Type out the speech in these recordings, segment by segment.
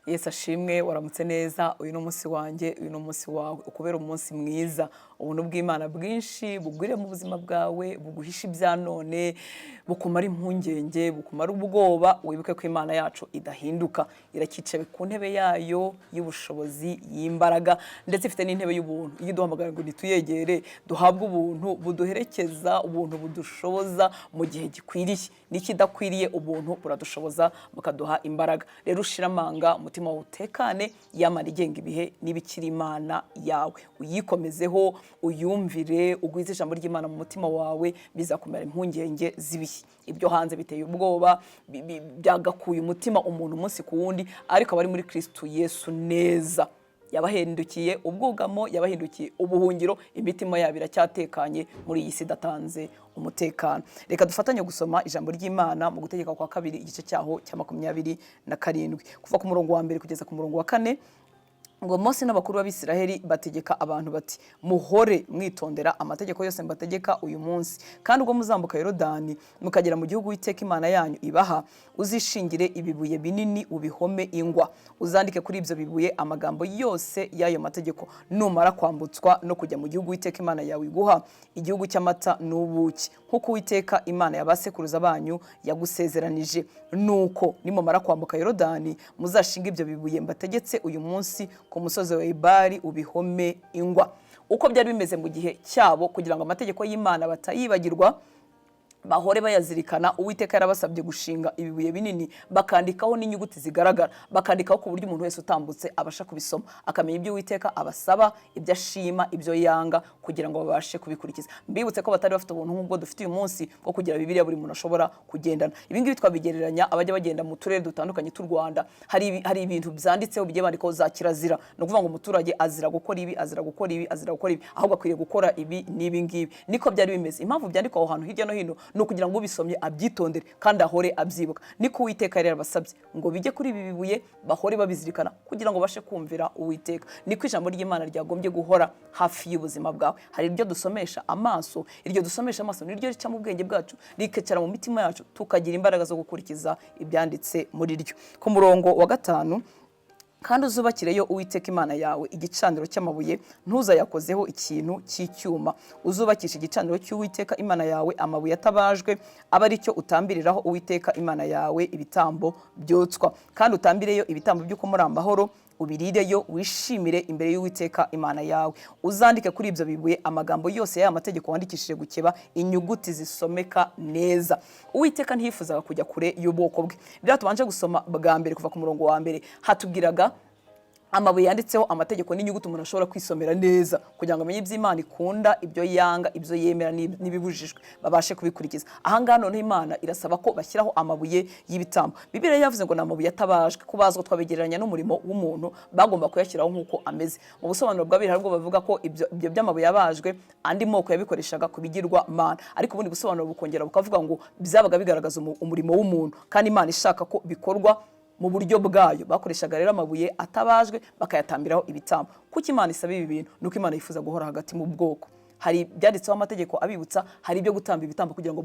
Yesu ashimwe. Waramutse neza. Uyu ni umunsi wanjye, uyu ni umunsi wawe. Ukubera umunsi mwiza. Ubuntu bw'Imana bwinshi bugwire mu buzima bwawe, buguhisha ibya none, bukumara impungenge, bukumara ubwoba. Wibuke ko Imana yacu idahinduka, irakicaye ku ntebe yayo y'ubushobozi, y'imbaraga, ndetse ifite n'intebe y'ubuntu. Iyo iduhamagara ngo nituyegere duhabwe ubuntu buduherekeza, ubuntu budushoboza mu gihe gikwiriye n'ikidakwiriye, ubuntu buradushoboza, bukaduha imbaraga. Rero ushira amanga, umutima wawe utekane. Yamana igenga ibihe n'ibikiri Imana yawe, uyikomezeho, uyumvire, ugwize ijambo ry'Imana mu mutima wawe, bizakumara impungenge z'ibihe. Ibyo hanze biteye ubwoba, byagakuye umutima umuntu umunsi ku wundi, ariko abari muri Kristo Yesu neza, yabahindukiye ubwugamo, yabahindukiye ubuhungiro, imitima yabo iracyatekanye muri iyi si idatanze umutekano. Reka dufatanye gusoma ijambo ry'Imana mu Gutegeka kwa Kabiri, igice cyaho cya 27, kuva ku murongo wa mbere kugeza ku murongo wa kane. Ngo Mose n'abakuru b'Abisiraheli bategeka abantu bati: "Muhore mwitondera amategeko yose mbategeka uyu munsi. Kandi ubwo muzambuka Yorodani mukagera mu gihugu Uwiteka Imana yanyu ibaha, uzishingire ibibuye binini, ubihome ingwa, uzandike kuri ibyo bibuye amagambo yose y'ayo mategeko. Numara kwambutswa no kujya mu gihugu Uwiteka Imana yawe iguha, igihugu cy'amata n'ubuki, nk'uko Uwiteka Imana ya ba sekuruza banyu yagusezeranije, nuko nimumara kwambuka Yorodani muzashinga ibyo bibuye mbategetse uyu munsi ku musozi wa Ebali, ubihome ingwa." Uko byari bimeze mu gihe cyabo, kugira ngo amategeko y'Imana batayibagirwa, bahore bayazirikana, Uwiteka yarabasabye gushinga ibibuye binini, bakandikaho n'inyuguti zigaragara, bakandikaho ku buryo umuntu wese utambutse abasha kubisoma, akamenya ibyo Uwiteka abasaba, ibyo ashima, ibyo yanga, kugira ngo babashe kubikurikiza. Mbibutse ko batari bafite ubuntu nk'ubwo dufite uyu munsi bwo kugira Bibiliya buri muntu ashobora kugendana. Ibi ngibi twabigereranya abajya bagenda mu turere dutandukanye tw'u Rwanda, hari ibintu byanditseho, bigiye bandikaho za kirazira. Ni ukuvuga ngo umuturage azira gukora ibi, azira gukora ibi, azira gukora ibi, ahubwo akwiriye gukora ibi n'ibi ngibi. Niko byari bimeze. Impamvu byandikwa aho hantu hirya no hino ni ukugira ngo ubisomye abyitondere kandi ahore abyibuka. Niko Uwiteka yari yarabasabye ngo bijye kuri ibi bibuye, bahore babizirikana kugira ngo babashe kumvira Uwiteka. Niko ijambo ry'Imana ryagombye guhora hafi y'ubuzima bwawe. Hari iryo dusomesha amaso, iryo dusomesha amaso niryo rica mu bwenge bwacu, rikicara mu mitima yacu, tukagira imbaraga zo gukurikiza ibyanditse muri ryo. Ku murongo wa gatanu: "Kandi uzubakireyo Uwiteka Imana yawe igicaniro cy'amabuye, ntuzayakozeho ikintu cy'icyuma. Uzubakisha igicaniro cy'Uwiteka Imana yawe amabuye atabajwe, abe ari cyo utambiriraho Uwiteka Imana yawe ibitambo byotswa. Kandi utambireyo ibitambo by'uko muri amahoro, ubirireyo, wishimire imbere y'Uwiteka Imana yawe. Uzandike kuri ibyo bibuye amagambo yose y'aya mategeko wandikishije gukeba inyuguti zisomeka neza." Uwiteka ntiyifuzaga kujya kure y'ubwoko bwe. Biriya tubanje gusoma bwa mbere, kuva ku murongo wa mbere, hatubwiraga amabuye yanditseho amategeko n'inyuguti umuntu ashobora kwisomera neza, kugira ngo amenye ibyo Imana ikunda, ibyo yanga, ibyo yemera n'ibibujijwe, babashe kubikurikiza. Ahangaha noneho Imana irasaba ko bashyiraho amabuye y'ibitambo. Bibiliya yavuze ngo ni amabuye atabajwe. Kubazwa twabigereranya n'umurimo w'umuntu, bagomba kuyashyiraho nk'uko ameze. Mu busobanuro bwa Bibiliya hari ubwo bavuga ko ibyo by'amabuye abajwe andi moko yabikoreshaga ku bigirwamana, ariko ubundi busobanuro bukongera bukavuga ngo byabaga bigaragaza umurimo w'umuntu, kandi Imana ishaka ko bikorwa mu buryo bwayo. Bakoreshaga rero amabuye atabajwe, bakayatambiraho ibitambo. Kuki Imana isaba ibi bintu? Ni uko Imana yifuza guhora hagati mu bwoko. Hari ibyanditseho amategeko abibutsa, hari ibyo gutamba ibitambo kugira ngo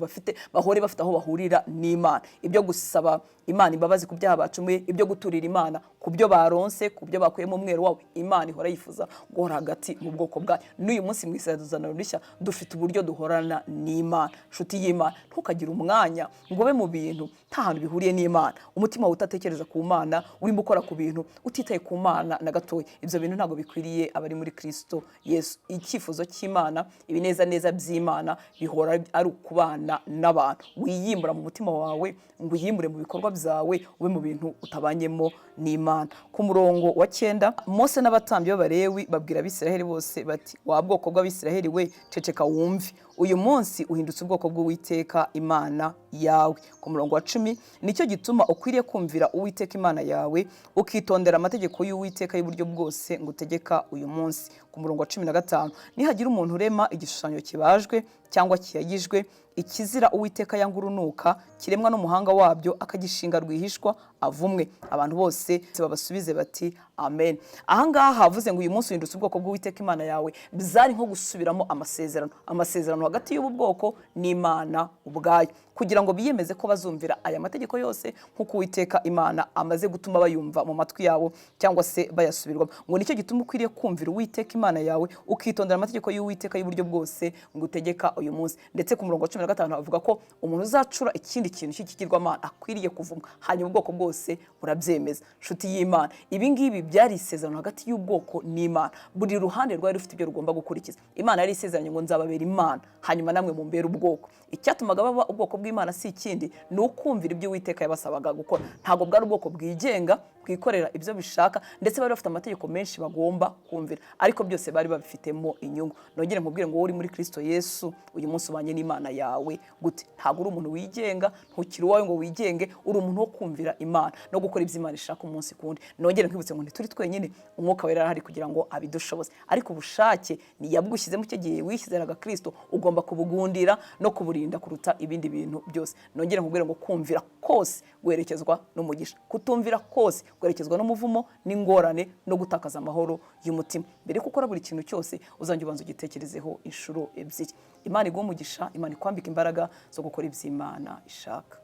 bahore bafite aho bahurira n'Imana, ibyo gusaba Imana imbabazi ku byaha bacumuye, ibyo guturira Imana ku byo baronse, ku byo bakuye mu mwero wabo. Imana ihora yifuza guhora hagati mu bwoko bwayo. N'uyu munsi mu Isezerano Rishya dufite uburyo duhorana n'Imana. Nshuti y'Imana, ntukagire umwanya ngo ube mu bintu nta hantu bihuriye n'Imana, umutima wawe utatekereza ku Mana, urimo ukora ku bintu utitaye ku Mana na gatoya. Ibyo bintu ntabwo bikwiriye abari muri Kristo Yesu. Icyifuzo cy'Imana, ibinezaneza by'Imana bihora ari ukubana n'abantu. Wiyimbura mu mutima wawe ngo uyimbure mu bikorwa byawe, ube mu bintu utabanyemo n'Imana. Ku murongo wa cyenda: "Mose n'abatambyi b'Abalewi babwira Abisiraheli bose bati: 'Wa bwoko bw'Abisiraheli we, ceceka wumve. Uyu munsi uhindutse ubwoko bw'Uwiteka Imana yawe.'" Ku murongo wa 10: "Nicyo gituma ukwiriye kumvira Uwiteka Imana yawe, ukitondera amategeko y'Uwiteka y'uburyo bwose ngutegeka uyu munsi." Ku murongo wa 15: "Nihagira umuntu urema igishushanyo kibajwe cyangwa kiyagijwe, ikizira Uwiteka yanga urunuka, kiremwa n'umuhanga wabyo, akagishinga rwihishwa, avumwe. Abantu bose babasubize bati: 'Amen.'" Ahangaha havuze ngo uyu munsi uhindutse ubwoko bw'Uwiteka Imana yawe, byari nko gusubiramo amasezerano, amasezerano hagati y'ubu bwoko n'Imana ubwayo. Kugira ngo biyemeze ko bazumvira aya mategeko yose nk'uko Uwiteka Imana amaze gutuma bayumva mu matwi yabo cyangwa se bayasubirwamo. Ngo nicyo gituma ukwiriye kumvira Uwiteka Imana yawe, ukitondera amategeko y'Uwiteka y'uburyo bwose ngutegeka uyu munsi. Ndetse ku murongo wa 15 avuga ko umuntu uzacura ikindi kintu cy'ikigirwamana akwiriye kuvumwa, hanyuma ubwoko bwose burabyemeza. Nshuti y'Imana, ibi ngibi byari isezerano hagati y'ubwoko n'Imana. Buri ruhande rwari rufite ibyo rugomba gukurikiza. Imana yari isezeranye ngo nzababera Imana, hanyuma namwe mumbere ubwoko. Icyatumaga baba ubwoko bw'Imana si ikindi, ni ukumvira ibyo Uwiteka yabasabaga gukora. Ntabwo bwari ubwoko bwigenga bwikorera ibyo bishaka, ndetse bari bafite amategeko menshi bagomba kumvira, ariko byose bari babifitemo inyungu. Nongere nkubwire ngo wowe uri muri Kristo Yesu, uyu munsi ubanye n'Imana yawe gute? Ntabwo uri umuntu wigenga, ntukiri uwawe ngo wigenge, uri umuntu wo kumvira Imana no gukora ibyo Imana ishaka umunsi ku wundi. Nongere nkwibutse ngo ntituri twenyine, Umwuka Wera arahari kugira ngo abidushoboze, ariko ubushake yabugushyizemo icyo gihe wishyizeraga Kristo, ugomba kubugundira no kuburinda kuruta ibindi bintu byose. Nongere nkubwire ngo kumvira kose guherekezwa n'umugisha, kutumvira kose guherekezwa n'umuvumo n'ingorane no gutakaza amahoro y'umutima. Mbere yo gukora buri kintu cyose, uzajya ubanza ugitekerezeho inshuro ebyiri. Imana iguhe umugisha, Imana ikwambika imbaraga zo gukora ibyo Imana ishaka.